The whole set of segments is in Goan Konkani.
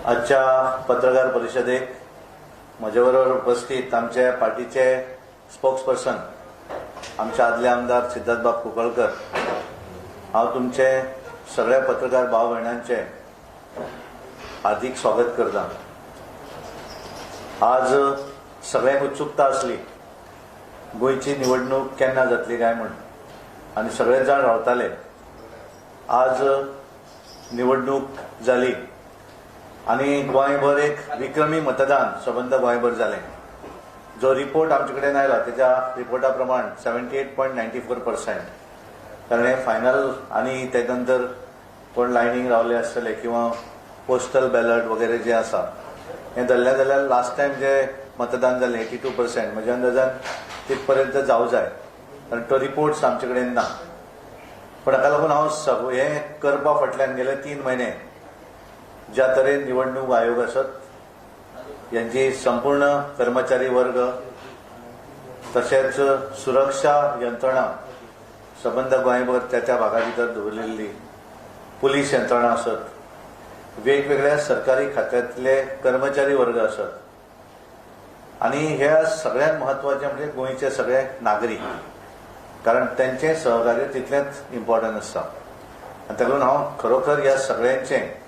आजच्या पत्रकार परिशदेक म्हजे बरोबर उपस्थित आमचे पार्टीचे स्पोक्सपर्सन आमचे आदले आमदार सिद्धार्थबाब कुंकळकर, हांव तुमचे सगळ्या पत्रकार भाव भयणांचे हार्दिक स्वागत करता. आज सगळ्यांक उत्सुकता आसली गोंयची निवडणूक केन्ना जातली काय म्हूण आनी सगळे जाण रावताले. आज निवडणूक जाली आनी गोंयभर एक विक्रमी मतदान सबंद गोंयभर जालें. जो रिपोर्ट आमचे कडेन आयला तेच्या रिपोर्टा प्रमाण 78.94%, कारण हे फायनल आनी ते नंतर कोण लायनीक रावले आसतले किंवा पोस्टल बॅलट वगैरे जे आसा हें धरलें जाल्यार लास्ट टायम जे मतदान जालें 82%, म्हज्या अंदाजान तितपर्यंत जावं जाय, कारण तो रिपोर्ट्स आमचे कडेन ना. पण हाका लागून हांव हें करपा फाटल्यान गेले 3 म्हयने ज्या तरेन निवडणूक आयोग आसत, यांची संपूर्ण कर्मचारी वर्ग तशेंच सुरक्षा यंत्रणा सबंद गोंयभर त्या त्या भागा भितर दवरिल्ली पुलीस यंत्रणा आसत, वेगवेगळ्या सरकारी खात्यांतले कर्मचारी वर्ग आसत आनी ह्या सगळ्यांत म्हत्वाचें म्हणजे गोंयचे सगळे नागरीक, कारण तेंचें सहकार्य तितलेंच इम्पॉर्टंट आसता. आनी ताका लागून हांव खरोखर ह्या सगळ्यांचें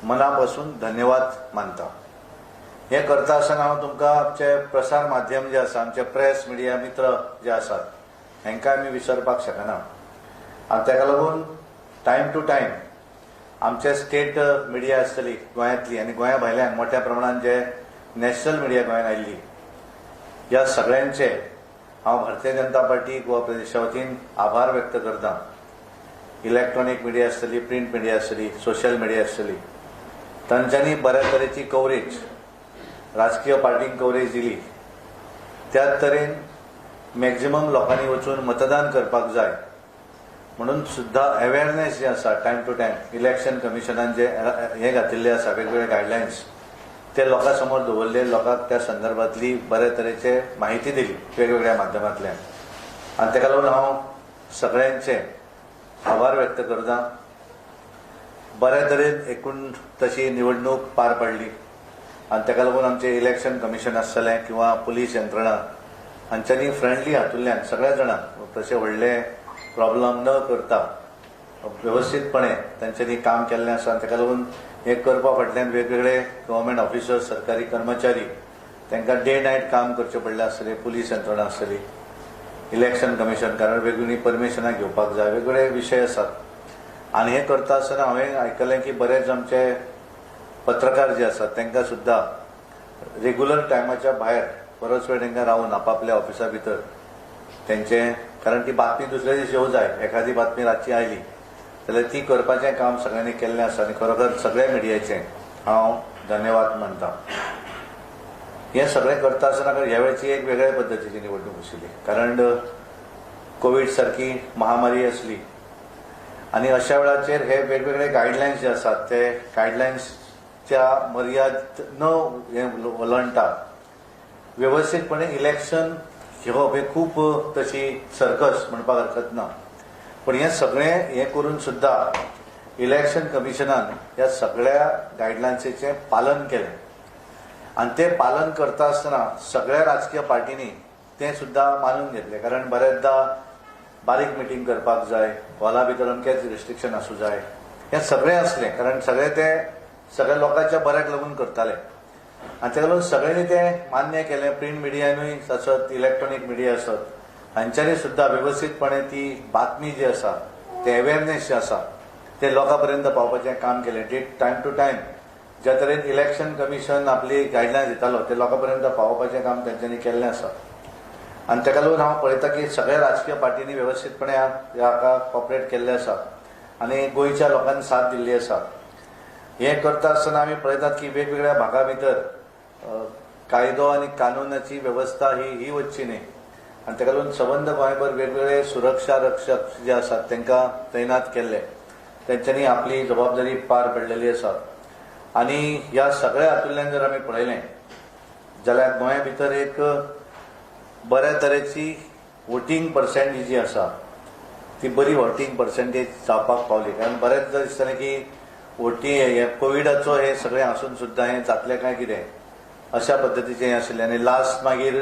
मना पासून धन्यवाद मानता. हें करता आसतना हांव तुमकां आमचे प्रसार माध्यम जे आसा, आमचे प्रेस मिडिया मित्र जे आसात हांकां आमी विसरपाक शकना. आनी ताका लागून टायम टू टायम आमचे स्टेट मिडिया आसतली गोंयांतली आनी गोंया भायल्यान मोठ्या प्रमाणान जे नॅशनल मिडिया गोंयांत आयिल्ली, ह्या सगळ्यांचे हांव भारतीय जनता पार्टी गोवा प्रदेशा वतीन आभार व्यक्त करता. इलेक्ट्रॉनीक मिडिया आसतली, प्रिंट मिडिया आसतली, सोशल मिडिया आसतली, तांच्यांनी बऱ्या तरेची कवरेज राजकीय पार्टींक कवरेज दिली. त्याच तरेन मॅक्झिमम लोकांनी वचून मतदान करपाक जाय म्हणून सुद्दां अवेरनेस जे आसा टायम टू टायम इलेक्शन कमिशनान जे हे घातिल्ले आसा वेगवेगळे गायडलायन्स ते लोकां समोर दवरले, लोकांक त्या संदर्भातली बरे तरेचे माहिती दिली वेगवेगळ्या माध्यमांतल्यान. आनी ताका लागून हांव सगळ्यांचे आभार व्यक्त करता. बऱ्या तरेन एकूण तशी निवडणूक पार पडली आनी ताका लागून आमचें इलेक्शन कमिशन आसतलें किंवा पुलीस यंत्रणा हांच्यांनी फ्रेंडली हातूंतल्यान सगळ्या जाणांक तशें व्हडले प्रॉब्लम न करता वेवस्थीतपणे तांच्यांनी काम केल्लें आसा. आनी ताका लागून हें करपा फाटल्यान वेगवेगळे गव्हर्मेंट ऑफिसर्स, सरकारी कर्मचारी तांकां डे नायट काम करचें पडलें आसतलें, पुलीस यंत्रणा आसतली, इलेक्शन कमिशन, कारण वेगवेगळीं परमिशनां घेवपाक जाय, वेगवेगळे विशय आसात. आनी हें करता आसतना हांवें आयकलें की बरेच आमचे पत्रकार जे आसात तांकां सुद्दां रेगुलर टायमाच्या भायर बरोच वेळ तांकां रावून आपापल्या ऑफिसा भितर तेंचें, कारण ती बातमी दुसऱ्या दीस येवं जाय, एखादी बातमी रातची आयली जाल्यार ती करपाचें काम सगळ्यांनी केल्लें आसा. आनी खरोखर सगळ्या मिडियाचें हांव धन्यवाद मानता. हें सगळें करता आसतना ह्या वेळची एक वेगळ्या पद्दतीची निवडणूक आशिल्ली, कारण कोवीड सारकी महामारी आसली आनी अशा वेळाचेर हे वेगवेगळे गायडलायन्स जे आसात ते गायडलायन्सच्या मर्याद न हें ओलांडटा वेवस्थीतपणे इलेक्शन घेवप हें खूब तशी सर्कस म्हणपाक हरकत ना. पूण हें सगळें हें करून सुद्दां इलेक्शन कमिशनान ह्या सगळ्या गायडलायन्सीचें पालन केलें आनी तें पालन करता आसतना सगळ्या राजकीय पार्टींनी तें सुद्दां मानून घेतलें. कारण बऱ्याचदा बारीक मिटींग करपाक जाय, हॉला भितर अमकेच रिस्ट्रिक्शन आसूं जाय, हें सगळें आसलें, कारण सगळें तें सगळ्या लोकांच्या बऱ्याक लागून करताले. आनी ताका लागून सगळ्यांनी तें मान्य केलें. प्रिंट मिडियानूय आसत, इलेक्ट्रॉनीक मिडिया आसत, हांच्यांनी सुद्दां वेवस्थीतपणे ती बातमी जी आसा, ते अवेरनेस जे आसा ते लोकां पर्यंत पावपाचें काम केलें. टायम टू टायम ज्या तरेन इलेक्शन कमिशन आपली गायडलायन्स दितालो ते लोकां पर्यंत पावोवपाचें काम तेंच्यांनी केल्लें आसा. आनी ताका लागून हांव पळयता की सगळ्या राजकीय पार्टींनी वेवस्थीतपणे हाका कॉपरेट केल्लें आसा आनी गोंयच्या लोकांनी साथ दिल्ली आसा. हें करता आसतना आमी पळयतात की वेगवेगळ्या भागा भितर कायदो आनी कानुनाची वेवस्था ही वचची न्ही आनी ताका लागून सबंद गोंयभर वेगवेगळे सुरक्षा रक्षक जे आसात तांकां तैनात केल्ले, तेंच्यांनी आपली जबाबदारी पार पडलेली आसा. आनी ह्या सगळ्या हातूंतल्यान जर आमी पळयलें जाल्यार गोंया भितर एक बऱ्या तरेची वोटींग पर्सेंटेज जी आसा ती बरी वोटींग पर्सेंटेज जावपाक पावली. कारण बरेंच दिसतालें की वोटी हे कोविडाचो हे सगळें आसून सुद्दां हें जातलें काय कितें अशा पद्दतीचें हें आशिल्लें. आनी लास्ट मागीर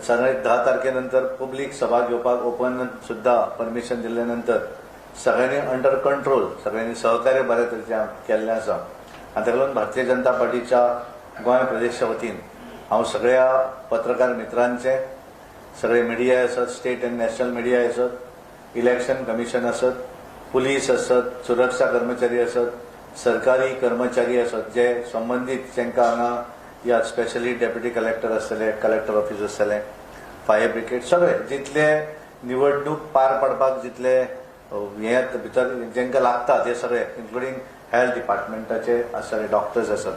सगळे 10 तारखे नंतर पब्लीक सभा घेवपाक ओपन सुद्दां परमिशन दिल्ले नंतर सगळ्यांनी अंडर कंट्रोल सगळ्यांनी सहकार्य बऱ्या तरेचें केल्लें आसा. आनी ताका लागून भारतीय जनता पार्टीच्या गोंय प्रदेशा वतीन हांव सगळ्या पत्रकार मित्रांचे, सगळे मिडिया आसत, स्टेट आनी नॅशनल मिडिया आसत, इलेक्शन कमिशन आसत, पुलीस आसत, सुरक्षा कर्मचारी आसत, सरकारी कर्मचारी आसत, जे संबंदीत जांकां हांगा या स्पेशली डेप्युटी कलेक्टर आसतले, कलेक्टर ऑफिस आसतले, फायर ब्रिगेड, सगळे जितले निवडणूक पार पाडपाक जितले हे भितर जांकां लागता ते सगळे, इन्क्लुडींग हेल्थ डिपार्टमेंटाचे आसतले, डॉक्टर्स आसत,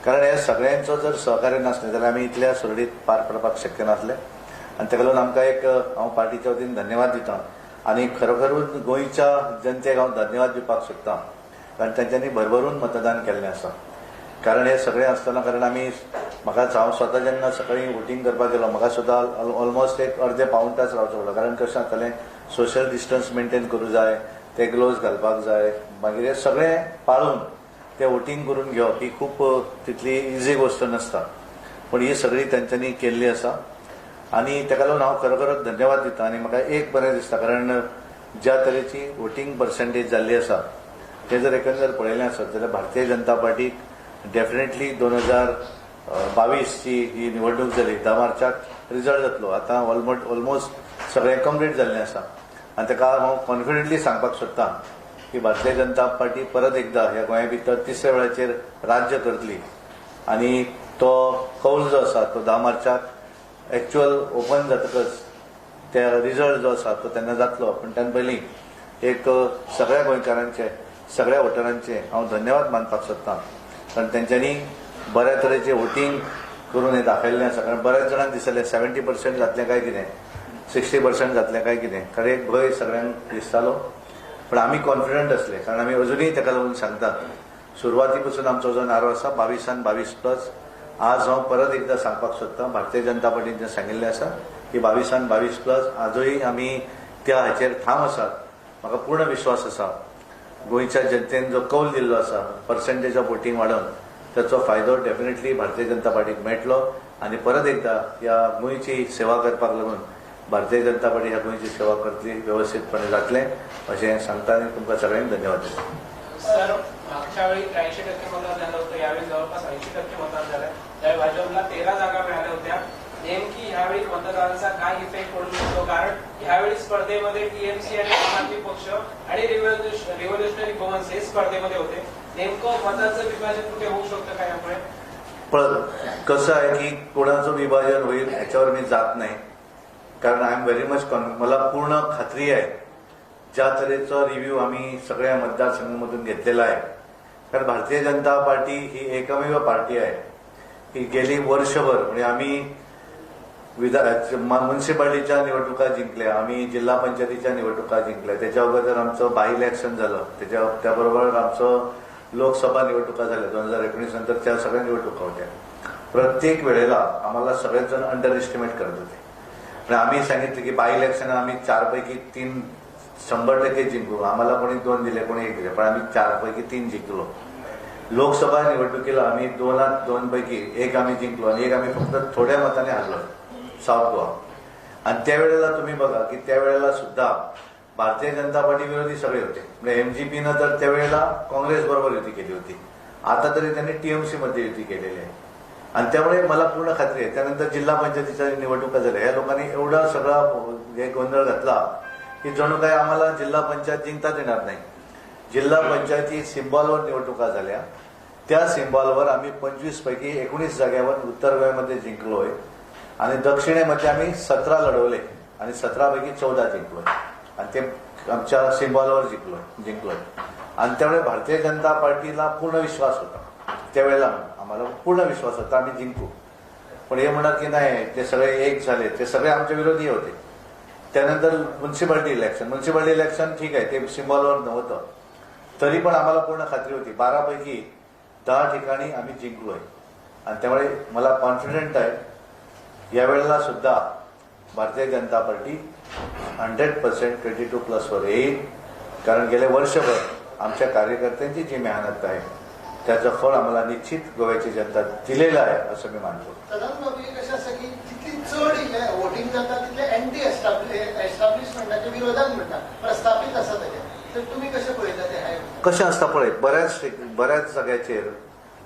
कारण हे सगळ्यांचो जर सहकार्य नासलें जाल्यार आमी इतल्या सुरळीत पार पडपाक शक्य नासलें. आनी ताका लागून आमकां एक हांव पार्टीच्या वतीन धन्यवाद दिता आनी खरोखरूच गोंयच्या जनतेक हांव धन्यवाद दिवपाक सोदता, कारण तांच्यांनी भरभरून मतदान केल्लें आसा. कारण हे सगळें आसतना, कारण आमी म्हाका हांव स्वता जेन्ना सकाळीं वोटींग करपाक गेलो म्हाका स्वता ऑलमोस्ट एक अर्दे पाऊण तास रावचो पडलो, कारण कशें जातालें सोशल डिस्टन्स मेंटेन करूं जाय, ते ग्लोव्स घालपाक जाय, मागीर हे सगळें पाळून ते वोटींग करून घेवप ही खूब तितली इजी गोश्ट नासता, पूण ही सगळी तांच्यांनी केल्ली आसा आनी ताका लागून हांव खरोखरच धन्यवाद दिता. आनी म्हाका एक बरें दिसता, कारण ज्या तरेची वोटींग पर्संटेज जाल्ली आसा तें जर एकंदर पळयलें आसत जाल्यार भारतीय जनता पार्टीक डेफिनेटली 2022ची ही निवडणूक जाली, 10 मार्चाक रिजल्ट जातलो. आतां ऑलमोस्ट सगळें कंप्लीट जाल्लें आसा आनी ताका हांव कॉन्फिडंटली सांगपाक सोदता की भारतीय जनता पार्टी परत एकदा ह्या गोंया भितर तिसऱ्या वेळाचेर राज्य करतली आनी तो कौल जो आसा तो 10 मार्चाक एक्च्युअल ओपन जातकच ते रिजल्ट जो आसा तो तेन्ना जातलो. पूण त्यान पयलीं एक सगळ्या गोंयकारांचे, सगळ्या वोटरांचे हांव धन्यवाद मानपाक सोदता, कारण तेंच्यांनी बऱ्या तरेचें वोटींग करून हें दाखयल्लें आसा. कारण बऱ्याच जाणांक दिसलें 70% जातलें काय कितें, 60% जातलें काय कितें, कारण एक भंय सगळ्यांक दिसतालो. पण आमी कॉन्फिडंट आसले, कारण आमी अजुनूय ताका लागून सांगतात सुरवाती पासून आमचो जो नारो आसा 22 22 प्लस, आज हांव परत एकदां सांगपाक सोदता भारतीय जनता पार्टीन जें सांगिल्लें आसा की 22 22 प्लस आजूय आमी त्या हाचेर ठाम आसात. म्हाका पूर्ण विश्वास आसा गोंयच्या जनतेन जो कौल दिल्लो आसा पर्सेंटेज ऑफ वोटींग वाडोवन ताचो फायदो डेफिनेटली भारतीय जनता पार्टीक मेळटलो आनी परत एकदां ह्या गोंयची सेवा करपाक लागून भारतीय जनता पार्टी ह्या गोंयची सेवा करतली, व्यवस्थीतपणे जातलें अशें सांगता आनी तुमकां सगळ्यांक धन्यवाद दिता. सर, मागच्या वेळी 83% मतदान झालं होतं, यावेळी जवळपास 80% मतदान झालं. त्यावेळी भाजपला 13 जागा मिळाल्या होत्या. नेमकी ह्यावेळी मतदारांचा काय इफेक्ट पडू शकतो? कारण ह्यावेळी स्पर्धेमध्ये टीएमसी आणि आम आदमी पक्ष आणि रिव्होल्युशनरी गोवन्स हे स्पर्धेमध्ये होते. नेमकं मताचं विभाजन कुठे होऊ शकतं का यामुळे? पण कसं आहे की कोणाचं विभाजन होईल ह्याच्यावर मी जात नाही, कारण I am very much मला पूर्ण खात्री आहे ज्या तऱ्हेचा रिव्ह्यू आम्ही सगळ्या मतदारसंघामधून घेतलेला आहे. कारण भारतीय जनता पार्टी ही एकमेव पार्टी आहे की गेली वर्षभर म्हणजे आम्ही म्युन्सिपाल्टीच्या निवडणुका जिंकल्या, आम्ही जिल्हा पंचायतीच्या निवडणुका जिंकल्या, त्याच्या अगोदर आमचं बाय इलेक्शन झालं, त्याबरोबर आमचं लोकसभा निवडणुका झाल्या 2019 नंतर त्या सगळ्या निवडणुका होत्या. प्रत्येक वेळेला आम्हाला सगळेच जण अंडर एस्टिमेट करत होते, पण आम्ही सांगितलं की बाय इलेक्शन आम्ही 4 पैकी 3 100% जिंकू. आम्हाला कोणी 2 दिले, कोणी 1 दिले, पण आम्ही 4 पैकी 3 जिंकलो. लोकसभा निवडणुकीला आम्ही 2 पैकी 1 आम्ही जिंकलो आणि 1 आम्ही फक्त थोड्या मताने हरलो साऊथ गोवा. आणि त्यावेळेला तुम्ही बघा की त्यावेळेला सुद्धा भारतीय जनता पार्टी विरोधी सगळे होते, म्हणजे एमजीपीनं तर त्यावेळेला काँग्रेस बरोबर युती केली होती, आता तरी त्यांनी टीएमसी मध्ये युती केलेली आहे. आणि त्यामुळे मला पूर्ण खात्री आहे. त्यानंतर जिल्हा पंचायतीच्या निवडणुका झाल्या, या लोकांनी एवढा सगळा हे गोंधळ घातला की जणू काय आम्हाला जिल्हा पंचायत जिंकताच येणार नाही. जिल्हा पंचायती सिम्बॉलवर निवडणुका झाल्या, त्या सिम्बॉलवर आम्ही 25 पैकी 19 जाग्यावर उत्तर गोव्यामध्ये जिंकलोय आणि दक्षिणेमध्ये आम्ही 17 लढवले आणि 17 पैकी 14 जिंकलोय आणि ते आमच्या सिम्बॉलवर जिंकलोय. आणि त्यामुळे भारतीय जनता पार्टीला पूर्ण विश्वास होता, त्यावेळेला आम्हाला पूर्ण विश्वास होता आम्ही जिंकू. पण हे म्हणणार की नाही ते सगळे एक झाले, ते सगळे आमच्या विरोधी होते. त्यानंतर म्युन्सिपाल्टी इलेक्शन ठीक आहे ते सिम्बॉलवर नव्हतं, तरी पण आम्हाला पूर्ण खात्री होती 12 पैकी 10 ठिकाणी आम्ही जिंकलोय. आणि त्यामुळे मला कॉन्फिडंट आहे यावेळेला सुद्धा भारतीय जनता पार्टी 100% 22 प्लसवर येईल, कारण गेले वर्षभर आमच्या कार्यकर्त्यांची जी मेहनत आहे त्याचं फळ आम्हाला निश्चित गोव्याची जनता दिलेलं आहे असं मी मानतो. सदानंद बाबू, कशें आसा की जितली चड वोटींग जाता तितले एंटी एस्टाब्लिशमेंटाच्या विरोधात म्हणटा प्रस्थापीत आसा तेजें, तर तुमी कशें पळयता ते? कशें आसता पळय, बऱ्याच जाग्याचेर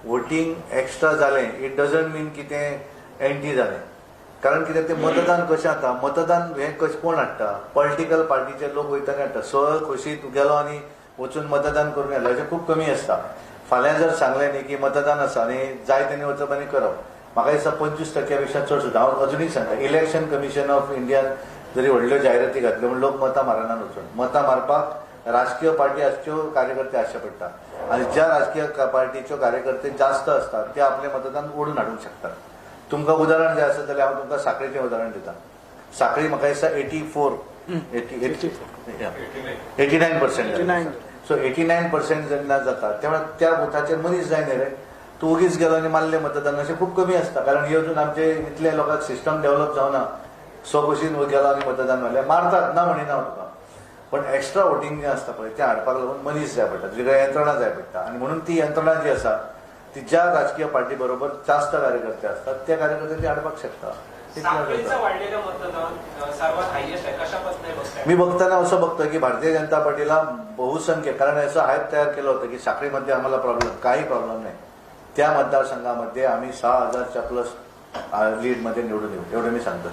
वोटींग एक्स्ट्रा जालें it doesn't मीन की तें एंटी जालें. कारण कितें तें मतदान कशें जाता, मतदान हें कशें कोण हाडटा, पॉलिटिकल पार्टीचे लोक वयता हाडटा. सहज खोशी तूं गेलो आनी वचून मतदान करून येयलो अशें खूब कमी आसता. फाल्यां जर सांगलें न्ही की मतदान आसा आनी जाय तेणी वचप आनी करप, म्हाका दिसता 25% पेक्षा चड सुद्दां. हांव अजुनूय सांगता, इलेक्शन कमिशन ऑफ इंडियान जरी व्हडल्यो जायराती घातल्यो म्हूण लोक मतां मारनात वचून. मतां मारपाक राजकीय पार्टी आसच्यो कार्यकर्ते आसचे पडटा आनी ज्या राजकीय पार्टीच्यो कार्यकर्ते जास्त आसतात ते आपलें मतदान ओडून हाडूंक शकतात. तुमकां उदाहरण जाय आसत जाल्यार हांव तुमकां साखळीचें उदाहरण दिता. साखळी म्हाका दिसता 89%. सो 89% जेन्ना जाता तेन्ना त्या बुथाचेर मनीस जाय न्ही रे, तूं ओगीच गेलो आनी मारलें मतदान अशें खूब कमी आसता. कारण हे अजून आमचे इतले लोकांक सिस्टम डेव्हलप जावना, स्वखुशीन गेलो आनी मतदान मारलें, मारतात ना म्हणिना हांव तुका, पण एक्स्ट्रा वोटींग जें आसता पळय तें हाडपाक लागून मनीस जाय पडटा, तुजे कडेन यंत्रणा जाय पडटा. आनी म्हणून ती यंत्रणा जी आसा ती ज्या राजकीय पार्टी बरोबर जास्त कार्यकर्ते असतात त्या कार्यकर्ते हाडपाक शकता. मी बघताना असं बघतो की भारतीय जनता पार्टीला बहुसंख्य, कारण असं हायप तयार केलं होतं की साखळीमध्ये आम्हाला प्रॉब्लेम, काही प्रॉब्लेम नाही. त्या मतदारसंघामध्ये आम्ही 6,000च्या प्लस लीडमध्ये निवडून येऊ एवढं मी सांगतो.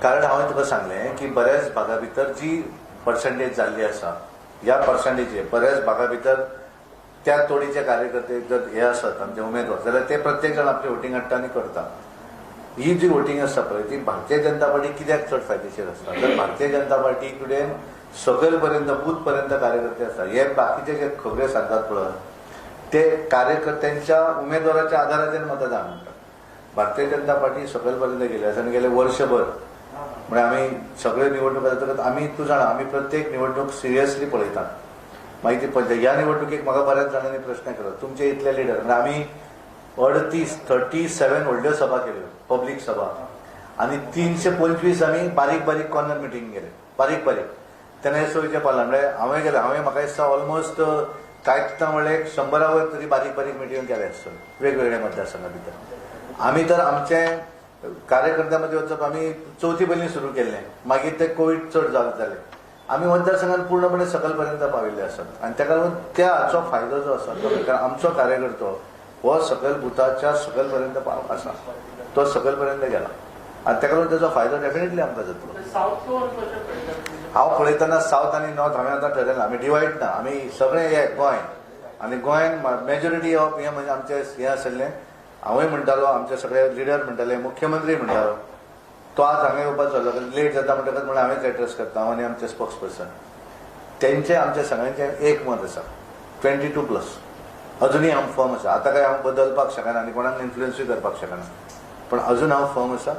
कारण हांवें तुका सांगलें की बऱ्याच भागा भितर जी पर्सेंटेज जाल्ली आसा ह्या पर्सेंटेज बऱ्याच भागा भितर त्या तोडीचे कार्यकर्ते जर हे आसत आमचे उमेदवार जाल्यार ते प्रत्येक जाण आपली वोटींग हाडटा आनी करता. ही जी वोटींग आसता पळय ती भारतीय जनता पार्टी कित्याक चड फायदेशीर आसता, तर भारतीय जनता पार्टी कडेन सकयल पर्यंत बूथ पर्यंत कार्यकर्ते आसता. हे बाकीचे जे खबऱ्यो सांगतात पळय ते कार्यकर्त्यांच्या उमेदवाराच्या आधाराचेर मतदान म्हणटात. भारतीय जनता पार्टी सकयल पर्यंत गेली आसा आनी गेले वर्षभर म्हणजे आमी सगळे निवडणूक जातकच आमी तूं जाणा आमी प्रत्येक निवडणूक सिरियसली पळयतात. मागीर ती पंचायत ह्या निवडणुकेक म्हाका बऱ्याच जाणांनी प्रश्न केलो तुमचे इतले लिडर, म्हणजे आमी 37 व्हडल्यो सभा केल्यो पब्लीक सभा आनी 325 आमी बारीक बारीक कॉर्नर मिटींग केले बारीक बारीक. तेन्ना हे सोयीचें पावलां म्हळ्यार हांवें गेलें, हांवें म्हाका दिसता ऑलमोस्ट कांयच ना म्हणल्यार 100 वयर तरी बारीक बारीक मिटींग केल्या आसतल्यो वेगवेगळ्या मतदारसंघा भितर. आमी तर आमचे कार्यकर्त्यां मदीं वचप आमी चवथी पयलीं सुरू केल्लें, मागीर ते कोवीड चड जालें, आमी मतदारसंघान पूर्णपणे सकयल पर्यंत पाविल्ले आसात आनी ताका लागून त्याचो फायदो जो आसा तो कारण आमचो कार्यकर्तो हो सकयल बुथाच्या सकयल पर्यंत आसा, तो सकयल पर्यंत गेला आनी ताका लागून ताचो फायदो डेफिनेटली आमकां जातलो. हांव पळयतना सावथ आनी नॉर्थ हांवें आतां ठरयलां, आमी डिवायड ना, आमी सगळे हे गोंय आनी गोंयान मेजॉरिटी ऑफ हें म्हणजे आमचें हें आशिल्लें. हांवूय म्हणटालो, आमचे सगळे लिडर म्हणटाले, मुख्यमंत्री म्हणटालो, तो आज हांगा येवपाचो जालो लेट जाता म्हणटकच म्हणून हांवेंच एड्रेस करता, हांव आनी आमचे स्पोक्स पर्सन तेंचे आमचे सगळ्यांचें एक मत आसा 22+. अजुनूय हांव फर्म आसा, आतां काय हांव बदलपाक शकना आनी कोणाक इन्फ्लुएन्सूय करपाक शकना, पण अजून हांव फर्म आसा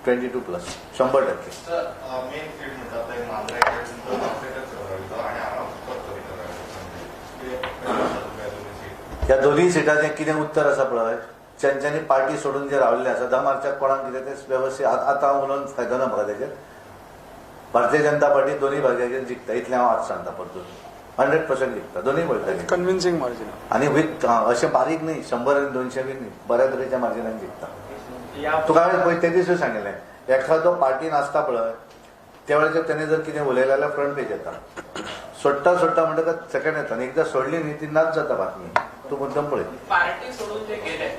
22+, 100%. ह्या दोनूय सिटाचें कितें उत्तर आसा पळय, ज्यांच्यानी पार्टी सोडून जे रावल्ले आसा 10 मार्चाक कोणाक कितें तें वेवस्थीत आतां हांव उलोवन फायदो ना म्हाका तेजेर. भारतीय जनता पार्टी दोनूय भागाचेर जिखता इतलें हांव आज सांगता परतून, 100% जिखता दोनूय भागाचेर, कन्विन्सिंग मार्जिन आनी विथ अशें बारीक न्ही 100 आनी 200 बी न्ही, बऱ्या तरेच्या मार्जिनान जिखता. तुका हांवें पळय ते दिसूय सांगिल्लें, एखादो पार्टीन आसता पळय त्या वेळाचेर तेणें जर कितें उलयलें जाल्यार फ्रंट पेज येता, सोडटा सोडटा म्हणटकच सेकंड येता आनी एकदां सोडली न्ही ती नाच जाता बातमी, तूं मुद्दम पळय. पार्टी सोडून जे गेले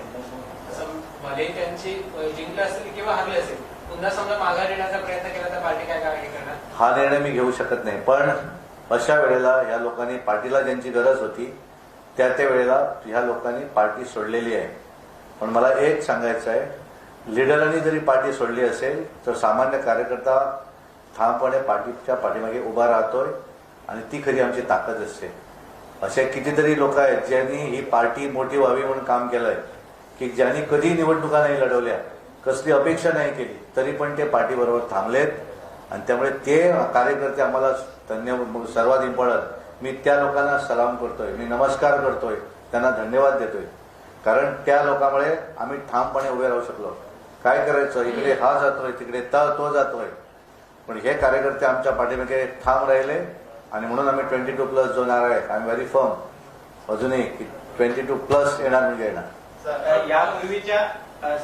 भले त्यांची जिंकले असेल किंवा हरले असेल, पुन्हा समजा माघार येण्याचा प्रयत्न केला तर पार्टी काय कारवाई करणार? हा निर्णय मी घेऊ शकत नाही, पण अशा वेळेला ह्या लोकांनी पार्टीला ज्यांची गरज होती त्या त्या वेळेला ह्या लोकांनी पार्टी सोडलेली आहे. पण मला एक सांगायचं आहे, लिडरांनी जरी पार्टी सोडली असेल तर सामान्य कार्यकर्ता ठामपणे पार्टीच्या पाठीमागे उभा राहतोय आणि ती खरी आमची ताकद असते. असे कितीतरी लोक आहेत ज्यांनी ही पार्टी मोठी व्हावी म्हणून काम केलंय, की ज्यांनी कधी निवडणुका नाही लढवल्या, कसली अपेक्षा नाही केली, तरी पण ते पार्टीबरोबर थांबलेत आणि त्यामुळे ते कार्यकर्ते आम्हाला धन्य, सर्वात इम्पॉर्टंट मी त्या लोकांना सलाम करतोय, मी नमस्कार करतोय, त्यांना धन्यवाद देतोय, कारण त्या लोकांमुळे आम्ही ठामपणे उभे राहू शकलो. काय करायचं, इकडे हा जातोय तिकडे तो जातोय, पण हे कार्यकर्ते आमच्या पाठीमागे ठाम राहिले आणि म्हणून आम्ही 22+ जो नारा आहे, I am very firm अजूनही की 22+ येणार म्हणजे येणार. यापूर्वीच्या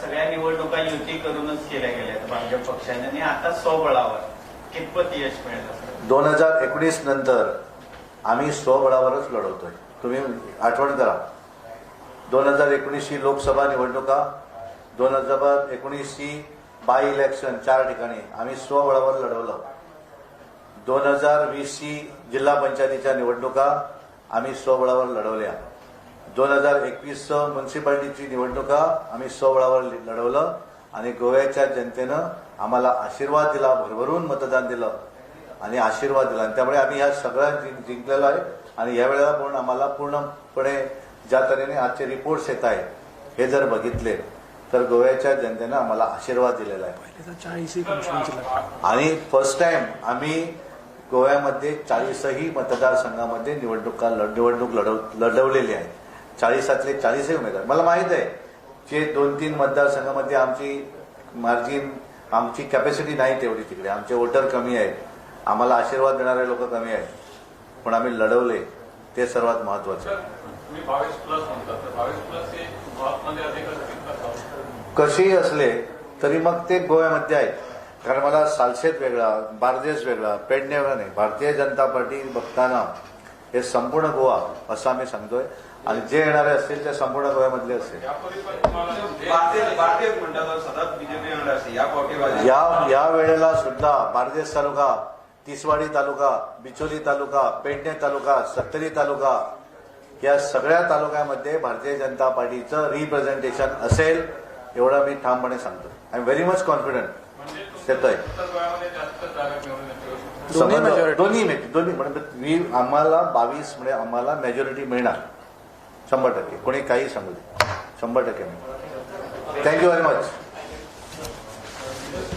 सगळ्या निवडणुका युती करूनच केल्या गेल्या भाजप पक्षाने आणि आता स्वबळावर कितपत यश मिळेल? 2019 नंतर आम्ही स्वबळावरच लढवतोय. तुम्ही आठवण करा, 2019 ची लोकसभा निवडणुका, 2019 ची बाय इलेक्शन 4 ठिकाणी आम्ही स्वबळावर लढवलं. 2020 ची जिल्हा पंचायतीच्या निवडणुका आम्ही स्वबळावर लढवल्या. 2021 म्युन्सिपाल्टीची निवडणुका आम्ही स्वबळावर लढवलं आणि गोव्याच्या जनतेनं आम्हाला आशीर्वाद दिला, भरभरून मतदान दिलं आणि आशीर्वाद दिला आणि त्यामुळे आम्ही ह्या सगळ्या जिंकलेलो आहे. आणि या वेळेला पण आम्हाला पूर्णपणे ज्या तऱ्हेने आजचे रिपोर्ट्स येत आहेत हे जर बघितले तर गोव्याच्या जनतेनं आम्हाला आशीर्वाद दिलेला आहे. आणि फर्स्ट टाइम आम्ही गोव्यामध्ये 40ही मतदारसंघामध्ये निवडणूक लढवलेली आहे. 40तले 40ही उमेदवार. मला माहीत आहे जे 2-3 मतदारसंघामध्ये आमची मार्जिन, आमची कॅपॅसिटी नाही तेवढी, तिकडे आमचे वोटर कमी आहेत, आम्हाला आशीर्वाद देणारे लोक कमी आहेत, पण आम्ही लढवले ते सर्वात महत्वाचं. कसेही असले तरी मग ते गोव्यामध्ये आहेत, कारण मला सालसेत वेगळा, बार्देस वेगळा, पेडणे वेगळा नाही. भारतीय जनता पार्टी बघताना हे संपूर्ण गोवा असं आम्ही सांगतोय आणि जे येणारे असतील ते संपूर्ण गोव्यामधले असतील. या वेळेला सुद्धा बार्देस तालुका, तिसवाडी तालुका, बिचोली तालुका, पेडणे तालुका, सत्तरी तालुका या सगळ्या तालुक्यामध्ये भारतीय जनता पार्टीचं रिप्रेझेंटेशन असेल एवढं मी ठामपणे सांगतो. I am very much confident. दोन्ही दोन्ही आम्हाला 22 म्हणजे आम्हाला मेजॉरिटी मिळणार 100%. कोणी काही सांगू दे, 100% मिळणार. Thank you very much.